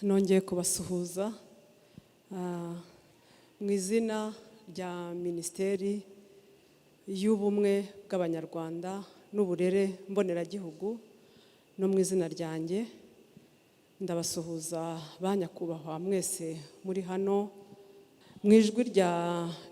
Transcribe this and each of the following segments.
Nongeye kubasuhuza mu izina rya Minisiteri y'Ubumwe bw'Abanyarwanda n'Uburere Mboneragihugu no mu izina ryanjye. Ndabasuhuza ba nyakubahwa mwese muri hano. Mu ijwi rya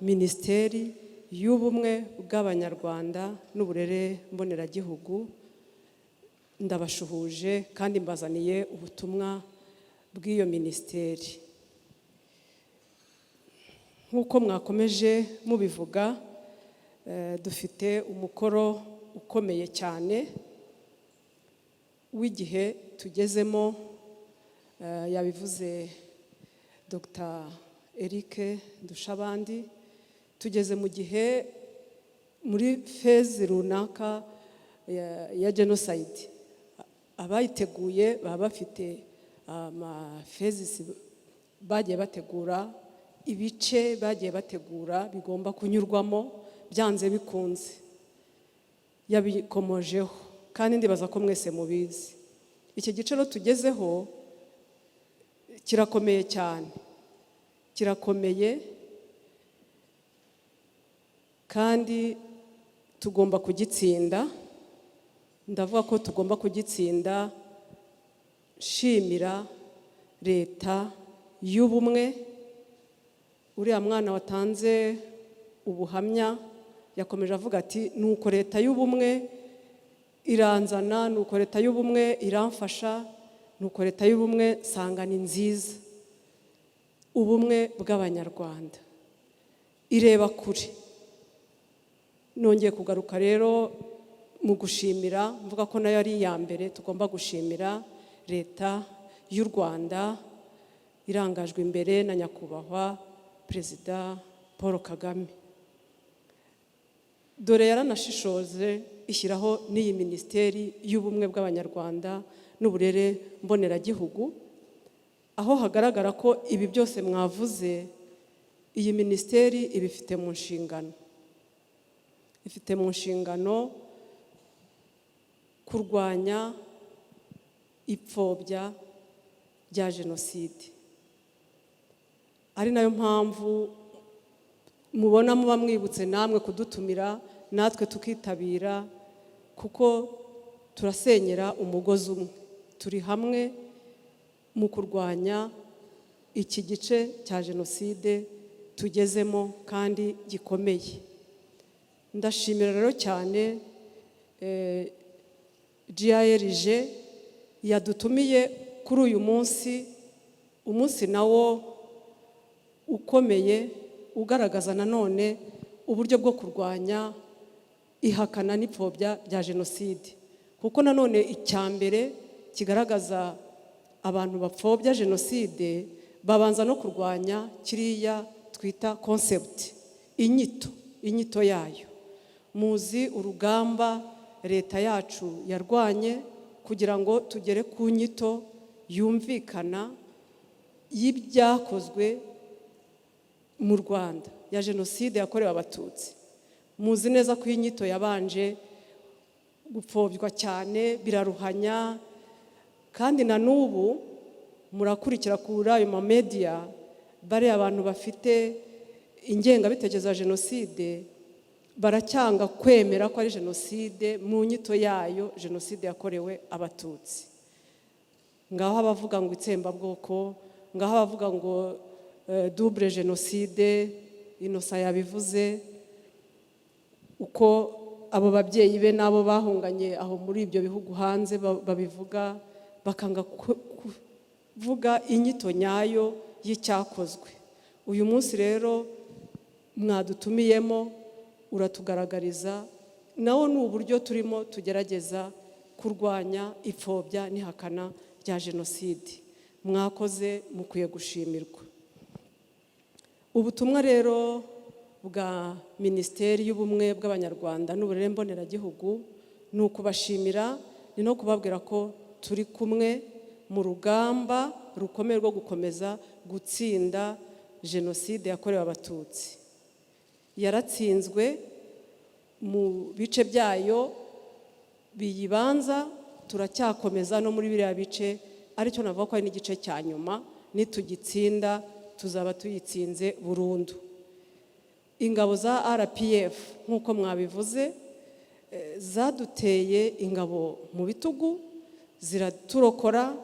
Minisiteri y'Ubumwe bw'Abanyarwanda n'Uburere Mboneragihugu, ndabashuhuje kandi mbazaniye ubutumwa bw'iyo minisiteri. Nk'uko mwakomeje mubivuga, dufite umukoro ukomeye cyane w'igihe tugezemo. Yabivuze Dr Eric Ndushabandi, tugeze mu gihe muri phase runaka ya genocide. Abayiteguye baba bafite ama phases bagiye bategura, ibice bagiye bategura bigomba kunyurwamo byanze bikunze. Yabikomojeho kandi ndibaza ko mwese mubizi. Iki gice rero tugezeho kirakomeye cyane, kirakomeye kandi tugomba kugitsinda. Ndavuga ko tugomba kugitsinda nshimira Leta y'Ubumwe. Uriya mwana watanze ubuhamya yakomeje avuga ati: "Nuko Leta y'Ubumwe iranzana, nuko Leta y'Ubumwe iramfasha, nuko Leta y'Ubumwe nsanga ni nziza." Ubumwe bw'Abanyarwanda ireba kure. Nongeye kugaruka rero mu gushimira, mvuga ko nayo ari iya mbere tugomba gushimira, Leta y'u Rwanda irangajwe imbere na Nyakubahwa Perezida Paul Kagame. Dore yaranashishoje ishyiraho n'iyi Minisiteri y'Ubumwe bw'Abanyarwanda n'Uburere Mboneragihugu, aho hagaragara ko ibi byose mwavuze iyi minisiteri ibifite mu nshingano, ifite mu nshingano kurwanya ipfobya rya jenoside, ari nayo mpamvu mubona muba mwibutse namwe kudutumira natwe tukitabira, kuko turasenyera umugozi umwe, turi hamwe mu kurwanya iki gice cya jenoside tugezemo kandi gikomeye. Ndashimira rero cyane GAERG yadutumiye kuri uyu munsi, umunsi nawo ukomeye ugaragaza nanone uburyo bwo kurwanya ihakana n'ipfobya rya jenoside, kuko nanone icya mbere kigaragaza abantu bapfobya jenoside, babanza no kurwanya kiriya twita concept, inyito yayo. Muzi urugamba leta yacu yarwanye kugira ngo tugere ku nyito yumvikana y'ibyakozwe mu Rwanda ya jenoside yakorewe Abatutsi. Muzi neza ko iyi nyito yabanje gupfobwa cyane, biraruhanya, kandi na n'ubu murakurikira kuri ayo ma media, bariya abantu bafite ingengabitekerezo ya jenoside baracyanga kwemera ko ari jenoside mu nyito yayo, jenoside yakorewe Abatutsi. Ngaho abavuga ngo itsembabwoko, ngaho abavuga ngo double génocide. Inosa yabivuze uko abo babyeyi be n'abo bahunganye aho muri ibyo bihugu hanze babivuga, bakanga kuvuga inyito nyayo y'icyakozwe. Uyu munsi rero mwadutumiyemo uratugaragariza nawo ni uburyo turimo tugerageza kurwanya ipfobya n'ihakana rya jenoside. Mwakoze, mukwiye gushimirwa. Ubutumwa rero bwa Minisiteri y'Ubumwe bw'Abanyarwanda n'Uburere Mboneragihugu ni ukubashimira, ni no kubabwira ko turi kumwe mu rugamba rukomeye rwo gukomeza gutsinda jenoside yakorewe Abatutsi. Yaratsinzwe mu bice byayo biyibanza, turacyakomeza no muri biriya bice Aricyo navuga ko ari n'igice cya nyuma. Nitugitsinda tuzaba tuyitsinze burundu. Ingabo za RPF, nk'uko mwabivuze, zaduteye ingabo mu bitugu, ziraturokora,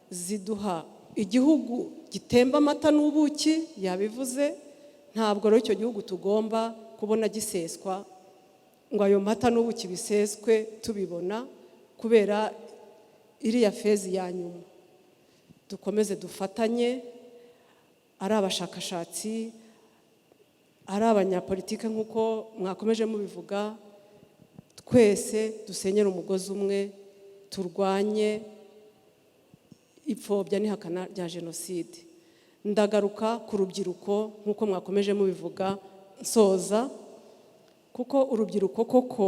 ziduha igihugu gitemba amata n'ubuki, yabivuze. Ntabwo rero icyo gihugu tugomba kubona giseswa, ngo ayo mata n'ubuki biseswe tubibona kubera iriya phase ya nyuma. Dukomeze dufatanye, ari abashakashatsi, ari abanyapolitike, nk'uko mwakomeje mubivuga, twese dusenyere umugozi umwe, turwanye ipfobya n'ihakana rya jenoside. Ndagaruka ku rubyiruko, nk'uko mwakomeje mubivuga, nsoza, kuko urubyiruko koko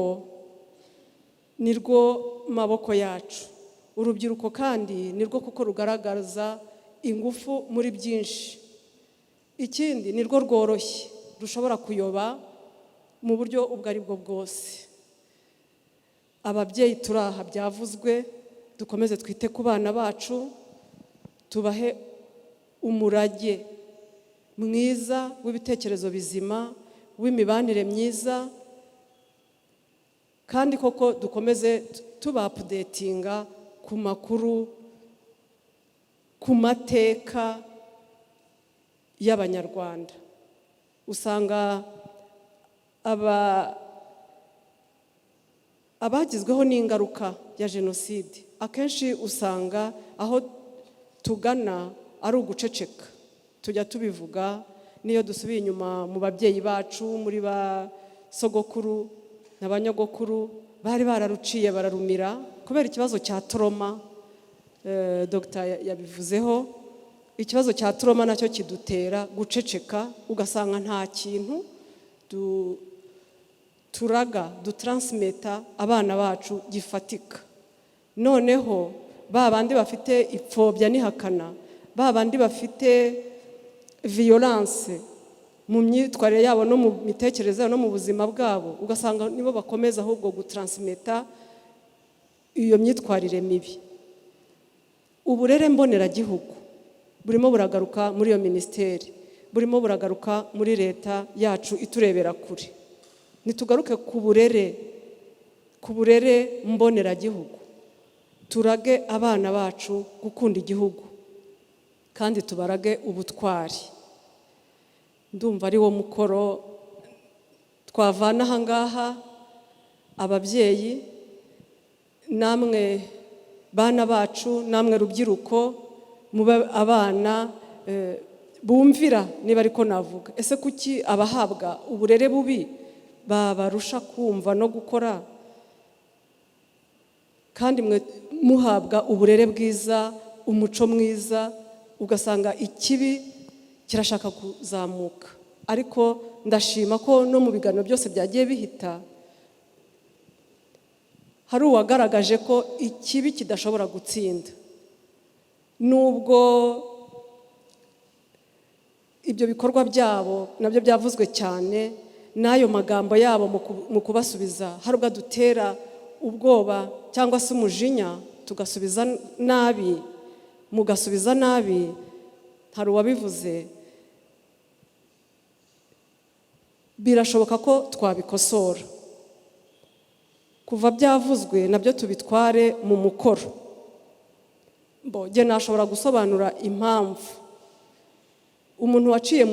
nirwo maboko yacu. Urubyiruko kandi nirwo kuko rugaragaza ingufu muri byinshi. Ikindi, nirwo rworoshye, rushobora kuyoba mu buryo ubwo ari bwo bwose. Ababyeyi turi aha, byavuzwe, dukomeze twite ku bana bacu, tubahe umurage mwiza w'ibitekerezo bizima, w'imibanire myiza, kandi koko dukomeze tuba-updatinga ku makuru, ku mateka y'Abanyarwanda. Usanga abagizweho n'ingaruka ya jenoside, akenshi usanga aho tugana ari uguceceka. Tujya tubivuga n'iyo dusubiye inyuma mu babyeyi bacu, muri ba sogokuru na ba nyogokuru, bari bararuciye bararumira kubera ikibazo cya trauma. Dr yabivuzeho. Ikibazo cya trauma nacyo kidutera guceceka, ugasanga nta kintu turaga, dutransmetta abana bacu gifatika. Noneho ba bandi bafite ipfobya n'ihakana, ba bandi bafite violence mu myitwarire yabo no mu mitekerereze yabo no mu buzima bwabo, ugasanga nibo bakomeza ahubwo gutransmetta iyo myitwarire mibi. Uburere mboneragihugu burimo buragaruka muri iyo minisiteri, burimo buragaruka muri leta yacu iturebera kure. Nitugaruke ku burere mboneragihugu, turage abana bacu gukunda igihugu kandi tubarage ubutwari. Ndumva ari wo mukoro twavana aha ngaha. Ababyeyi namwe, bana bacu namwe, rubyiruko, mube abana bumvira, niba ariko navuga. Ese kuki abahabwa uburere bubi babarusha kumva no gukora, kandi mwe muhabwa uburere bwiza, umuco mwiza, ugasanga ikibi kirashaka kuzamuka? Ariko ndashima ko no mu biganiro byose byagiye bihita hari uwagaragaje ko ikibi kidashobora gutsinda. Nubwo ibyo bikorwa byabo nabyo byavuzwe cyane, n'ayo magambo yabo mu kubasubiza, hari ubwo adutera ubwoba cyangwa se umujinya, tugasubiza nabi, mugasubiza nabi. Hari uwabivuze, birashoboka ko twabikosora. Kuva byavuzwe, nabyo tubitware mu mukoro. Njye nashobora gusobanura impamvu umuntu waciye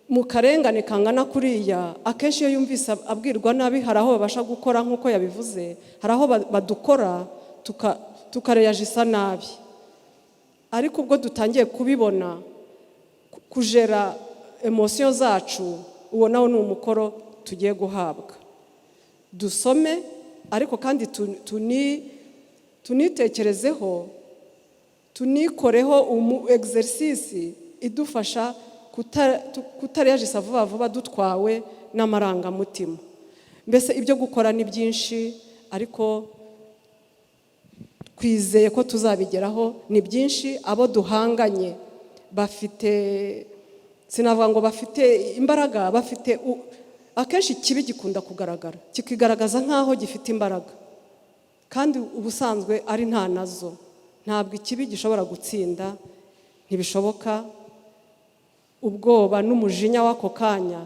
mu karengane kangana kuriya, akenshi iyo yumvise abwirwa nabi, hari aho babasha gukora nk'uko yabivuze, hari aho badukora tukareyajisa nabi. Ariko ubwo dutangiye kubibona, kujera émotions zacu, uwo nawo ni umukoro tugiye guhabwa. Dusome, ariko kandi tunitekerezeho, tunikoreho umu exercice idufasha kutareyajisa vuba vuba dutwawe n'amarangamutima. Mbese ibyo gukora ni byinshi, ariko twizeye ko tuzabigeraho. Ni byinshi. Abo duhanganye bafite, sinavuga ngo bafite imbaraga, bafite akenshi ikibi gikunda kugaragara, kikigaragaza nk'aho gifite imbaraga kandi ubusanzwe ari nta nazo. Ntabwo ikibi gishobora gutsinda, ntibishoboka. Ubwoba n'umujinya w'ako kanya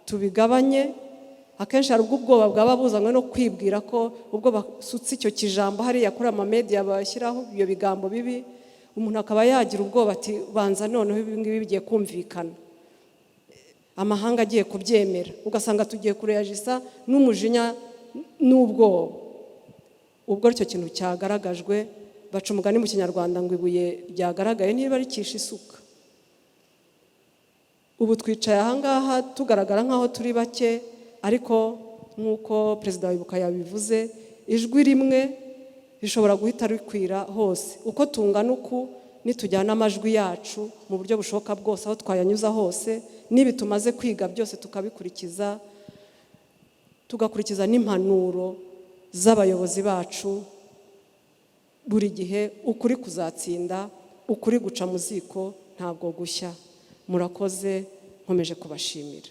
tubigabanye. Akenshi hari ubwo ubwoba bwaba buzanywe no kwibwira ko ubwo basutse icyo kijambo hariya kuri ama media, bashyiraho ibyo bigambo bibi, umuntu akaba yagira ubwoba ati: "Banza noneho ibi ngibi bigiye kumvikana, amahanga agiye kubyemera." Ugasanga tugiye kureyajisa n'umujinya n'ubwoba. Ubwo aricyo kintu cyagaragajwe, baca umugani mu Kinyarwanda ngo ibuye ryagaragaye niba rikisha isuka. Ubu twicaye ahangaha tugaragara nk'aho turi bake, ariko nk'uko perezida wa Ibuka yabivuze, ijwi rimwe rishobora guhita rikwira hose. Uko tungana uku, nitujyana amajwi yacu mu buryo bushoboka bwose, aho twayanyuza hose, n'ibi tumaze kwiga byose tukabikurikiza, tugakurikiza n'impanuro z'abayobozi bacu buri gihe, ukuri kuzatsinda. Ukuri guca mu ziko ntabwo gushya. Murakoze, nkomeje kubashimira.